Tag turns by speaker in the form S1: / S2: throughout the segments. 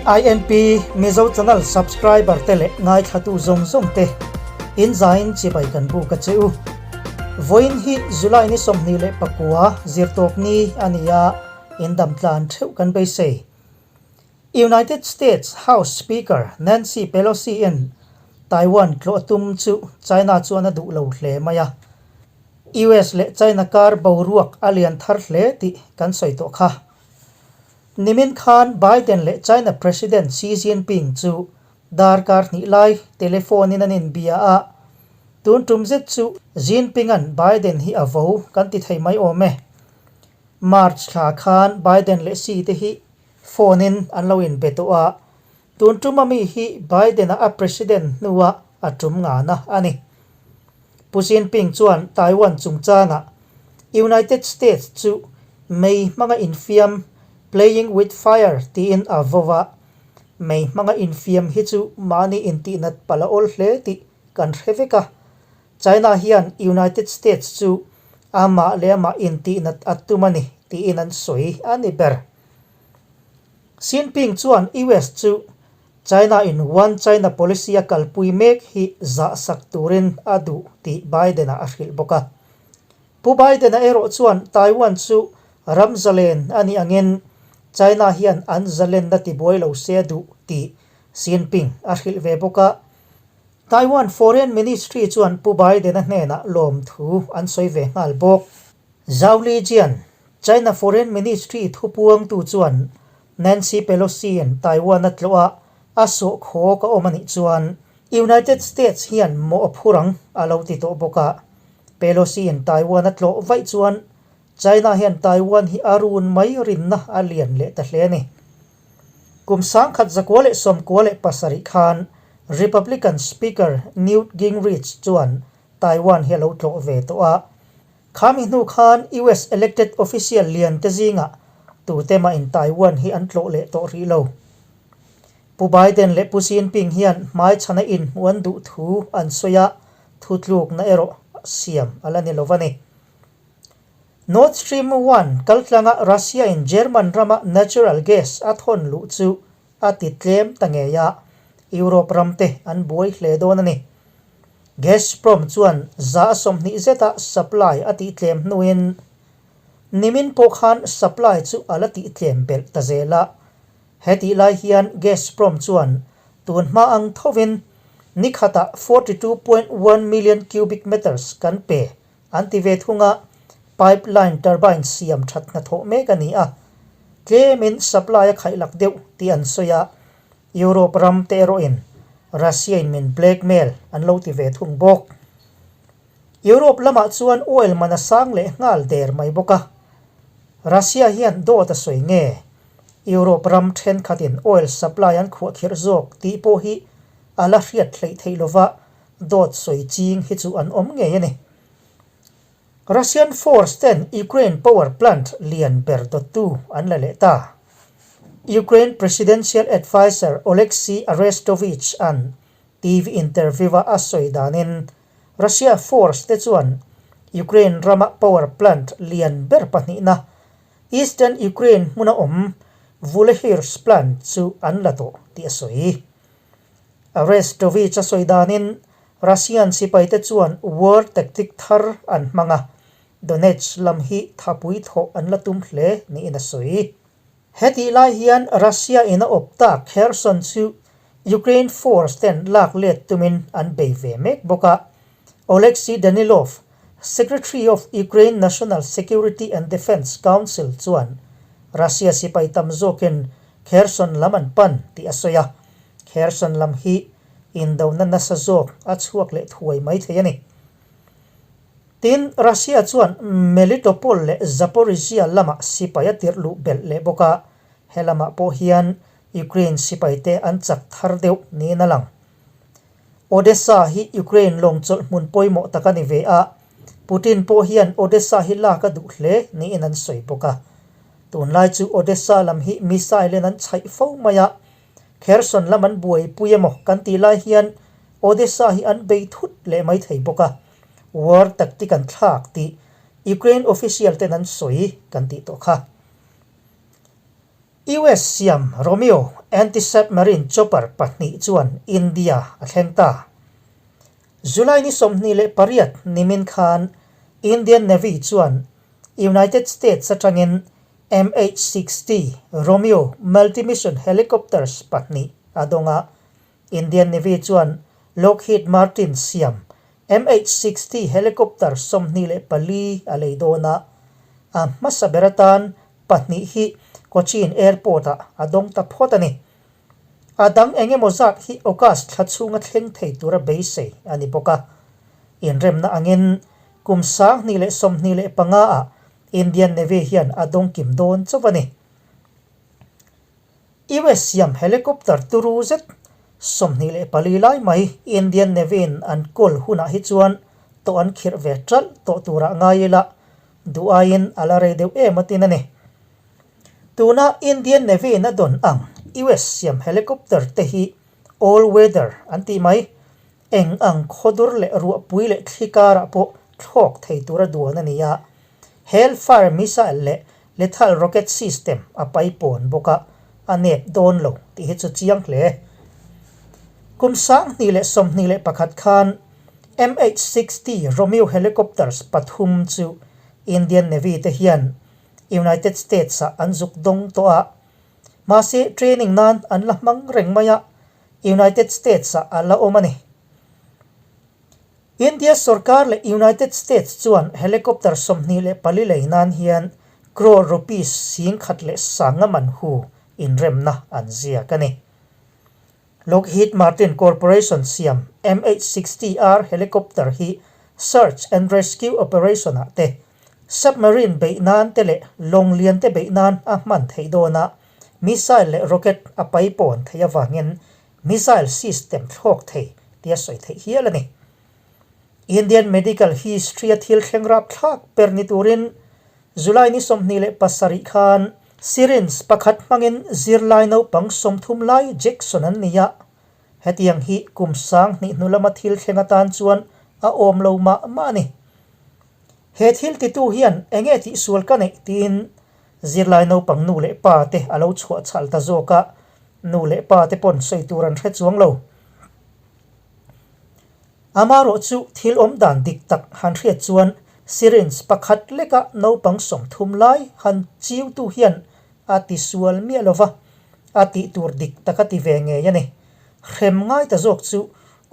S1: INP Mizo Channel subscriber te leh ngaithlatu zawng zawng te in zain chibai kan buk a che u. Vawiin hi July ni 29 zirtawp ni a ni a, in dam tlan theuh kan beisei. United States House Speaker Nancy Pelosi in Taiwan tlawh a tum chu China chuan a duh lo hle mai a. US leh China kar boruak a lian thar hle tih kan sawi tawh kha. Nimin khan Biden leh China President Xi Jinping chu darkar hnih lai telephone in an inbia a, tun tum zet chu Jinping-a'n Biden hi a vo kan ti thei mai awm e. March thla khan Biden leh Xi te hi phone in an lo inbe tawh a, tun tum ami hi Biden-a a president hnua a tum ngana a ni. Pu Jinping chuan Taiwan chungchangah United States chu mei hmanga infiam, playing with fire, tiin a vo a, mei hmanga infiam hi chu mahni intihnat palh a awl hle tih kan hre vek a, China hian United States chu amah leh amah intihnat a tum a ni tiin an sawi a ni ber. Xinping chuan US chu China in One China Policy a kalpui mek hi zahsak turin a duh tih Biden-a a hrilh bawk a. Pu Biden-a erawh chuan Taiwan chu ram zalen a nih angin China hian an zalenna tibuai lo se a duh tih Xinping a hrilh ve bawk a. Taiwan Foreign Ministry chuan Pu Biden-a hnenah lawmthu an sawi ve nghal bawk. Zhao Lijian, China Foreign Ministry thupuangtu chuan Nancy Pelosi-in Taiwan a tlawh a, a sawhkhawk a awm a nih chuan United States hian mawh a phur ang a lo ti tawh bawk a. Pelosi-in Taiwan a tlawh vaih chuan China hian Taiwan hi a run mai rinna a lian leh ta hle a ni. Kum 1997 khan Republican Speaker Newt Gingrich chuan Taiwan hi a lo tlawh ve tawh a. Khami hnu khan US elected official lian te zingah tute mahin Taiwan hi an tlawh leh tawh rih lo. Pu Biden leh Pu Jinping hian hmaichhana inhmuh an duh thu an sawi a, thutlukna erawh siam a la ni lo a ni. Nord Stream One kaltlanga Russia-in German rama natural gas a thawn luh chu a ti tlem ta ngei a, Europe ramte an buai hle dawn a ni. Gazprom chuan 20% zeta supply a tihtlem hnuin nimin pawh khan supply chu a la tihtlem belh ta zel a. Hetih lai hian Gazprom chuan tun hma ang thovin ni khatah 42.1 million cubic meters kan pe an ti ve thung a, pipeline turbine siam that hnathawh mek a ni a, tlemin supply a khaihlak deuh tih an sawi a. Europe ram te erawhin Russia-in min blackmail an lo ti ve thung bawk. Europe lamah chuan oil man a sang leh nghal der mai bawk a. Russia hian dawt a sawi nge? Europe ram thenkhatin oil supply an khuahkhirh zawk tih pawh hi a la hriat hleih theih lova dawt sawi ching hi chu an awm ngei a ni. Russian force ten Ukraine power plant lian ber dawttu an la leh ta. Ukraine presidential adviser Oleksiy Arestovych an TV interview-a a sawi danin Russia force te chuan Ukraine rama power plant lian ber pahnihna eastern Ukraine hmuna awm Vuhlehirsk plant chu an la tawh tih a sawi. Arestovych a sawi danin Russian sipaite chuan war tactic thar an hmang a, Donetsk lam hi thapui thawh an la tum hle niin a sawi. Hetih lai hian Russia in a awp tak Kherson chu Ukraine force ten lak let tumin an bei ve mek bawk a. Oleksiy Danilov, Secretary of Ukraine National Security and Defence Council chuan Russia sipai tam zawkin Kherson lam an pan tih a sawi a, Kherson lam hi indona nasa zawk a chhuak leh thuai mai thei a ni. Tin, Russia chuan Melitopol leh Zaporizhzhia lamah sipai a tirh luh belh leh bawk a, he lamah pawh hian Ukraine sipaite an chak thar deuh niin a lang. Odessa hi Ukraine lawng chawlh hmun pawimawh tak a ni ve a, Putin pawh hian Odessa hi lak a duh hle niin an sawi bawk a. Tunlai chu Odessa lam hi missile in an chhaih fo mai a, Kherson lam an buaipui emaw kan tih lai hian Odessa hi an bei thut leh mai thei bawk a, war tactic an thlak tih Ukraine official ten an sawi kan tih tawh kha. US siam Romeo anti-submarine chopper pahnih chuan India a thleng ta. July ni 28 nimin khan Indian Navy chuan United States atangin MH-60 Romeo multi-mission helicopters pahnih a dawng a, Indian Navy chuan Lockheed Martin siam MH-60 helicopter 24 a lei dawn a, a hmasa ber atan pahnih hi Cochin Airport-ah a dawng ta phawt a ni. A dang eng emaw zat hi August thla chhunga thleng thei tura beisei a ni bawk a. Inremna angin kum 2025 ah Indian Navy hian a dawng kim dawn chauh a ni. US siam helicopter turu zet 24 lai mai Indian Navy-in an kawl hunah hi chuan tawh an khirh ve ṭalh tawh turah ngai ila duh aiin a la rei deuh em a tin a ni. Tuna Indian Navy-in a dawn ang US siam helicopter te hi all weather an tih mai. Eng ang khawdur leh ruahpui leh thli karah pawh thlawk thei tura duan a ni a, Hellfire missile leh lethal rocket system a paipawn bawk a, a nep dawn lo tih hi chu chiang hle. Kum 2021 khan MH-60 Romeo helicopters pathum chu Indian Navy te hian United States-ah an zuk dawng tawh a, mahse training nan an la hmang reng mai a, United States-ah a la awm a ni. India sorkar leh United States chuan helicopter 24 lei nan hian crore rupees 10,000 leh sanga man hu inremna an ziak a ni. Lockheed Martin Corporation siam MH-60R helicopter hi search and rescue operation-ah te, submarine beih nan te leh lawng lian te beih nan a hman theih dawn a, missile leh rocket a paipawn theih avangin missile system thlawk thei tia sawi theih hial a ni. Indian medical history-a thil thleng rapthlak per ni turin July ni 27 khan syringe pakhat hmangin zirlai naupang 30 lai Jackson an nei a, hetiang hi kum 2000 hnu lama thil thleng atan chuan a awm lo mah mah a ni. He thil titu hian enge tihsual ka neih tiin zirlai naupang nu leh pa te a lo chhuah chhal ta zawk a, nu leh pa te pawn sawi tur an hre chuang lo. Amarawh chu thil awm dan dik tak han hriat chuan syringe pakhat leka naupang 30 lai han chiutu hian a tisual miah lova, a tih tur dik tak a ti ve ngei a ni. Hrem ngai ta zawk chu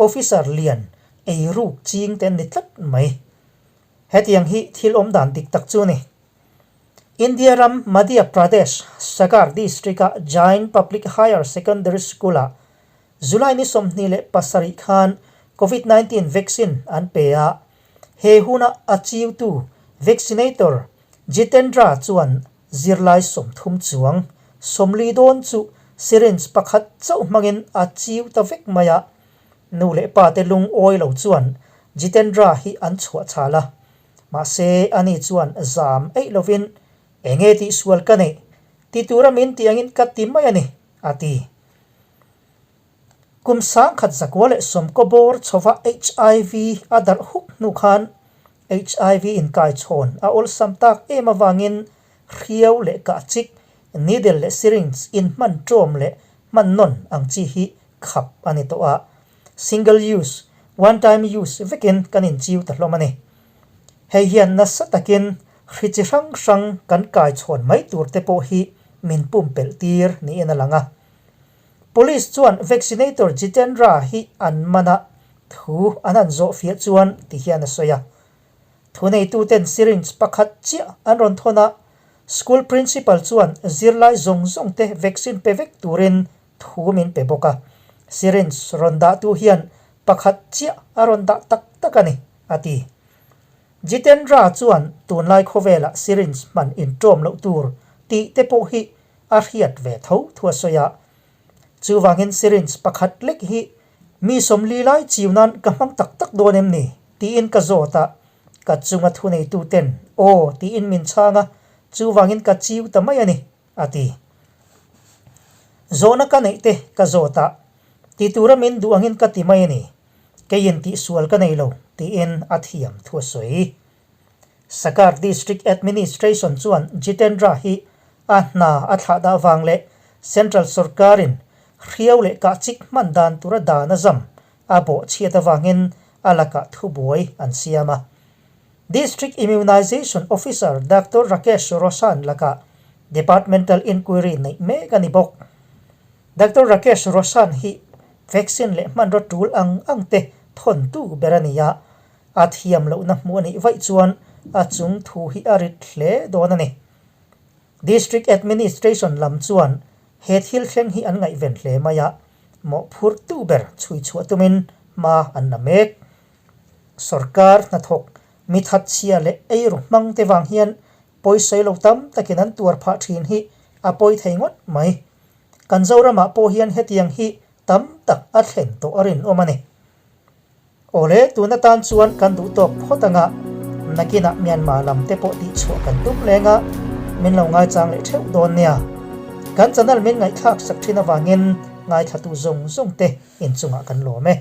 S1: officer lian eiruk ching te an ni tlat mai. Hetiang hi thil awm dan dik tak chu a ni. India ram Madhya Pradesh, Sagar district-a Jain Public Higher Secondary School-ah July ni 27 khan Covid 19 vaccine an pe a. He huna a chiutu vaccinator Jitendra chuan zirlai 30 chuang 40 dawn chu syringe pakhat chauh hmangin a chiu ta vek mai a. Nu leh pa te lungawi lo chuan Jitendra hi an chhuah chhal a. Mahse ani chuan zam eih lovin enge tihsual ka neih ti tura min tih angin ka ti mai a ni, a ti. Kum 1990 bawr chhova HIV a darh huk hnu khan HIV inkaichhawn a awlsam tak em avangin hriau leh kahchik, needle leh syringe inhman ṭawm leh hman nawn ang chi hi khap a ni tawh a. Single use, one time use vekin kan inchiu ta hlawm a ni. Hei hian nasa takin hri chi hrang hrang kan kaichhawn mai tur te pawh hi min pumpelh tir niin a lang a. Police chuan vaccinator Jitendra hi an man a, thu an han zawh fiah chuan ti hian a sawi a. Thuneituten syringe pakhat chiah an rawn thawn a, school principal chuan zirlai zawng zawng te vaccine pe vek turin thu min pe bawk a. Syringe rawn dahtu hian pakhat chiah a rawn dah tak tak a ni, a ti. Jitendra chuan tunlai khawvelah syringe hman inṭawm loh tur tih te pawh hi a hriat ve tho thu a sawi a. Chuvangin syringe pakhat lek hi mi 40 lai chiu nan ka hmang tak tak dawn em ni? tiin ka zawt a, ka chunga thuneituten aw tiin min chhang a, chuvangin ka chiu ta mai a ni, a ti. Zawhna ka neih te ka zawt a, ti tura min duh angin ka ti mai a ni, keiin tihsual ka nei lo, tiin a thiam thu a sawi. Sagar District Administration chuan Jitendra hi a hna a thlah dah vang leh Central sorkarin. Hriau leh kahchik hman dan tura dan a zam a bawhchhiat avangin a lakah thubuai an siam a. District Immunization Officer Doctor Rakesh Roshan lakah Departmental Inquiry neih mek a ni bawk. Doctor Rakesh Roshan hi vaccine leh hmanraw tul ang ang te thawntu ber a ni a, a thiam lohna hmuh a nih vaih chuan a chung thu hi a rit hle dawn a ni. District Administration lam chuan he thil thleng hi an ngaihven hle mai a, mawhphurtu ber chhui chhuah tumin hma an la mek. Sorkar hnathawk mi thatchhia leh eiru hmang te vang hian pawisawi lo tam takin an tuar phah thin hi a pawi thei ngawt mai. Kan Zoramah pawh hian hetiang hi tam tak a thlen tawh a rinawm a ni. Awle, tun atan chuan kan duh tawk phawt anga nakinah Myanmar lam te pawh tihchhuah kan tum leng a, min lo ngaichang leh theuh dawn nia. Kan channel min ngaihthlak sak thin avangin ngaithlatu zawng zawng te inchungah kan lawm e.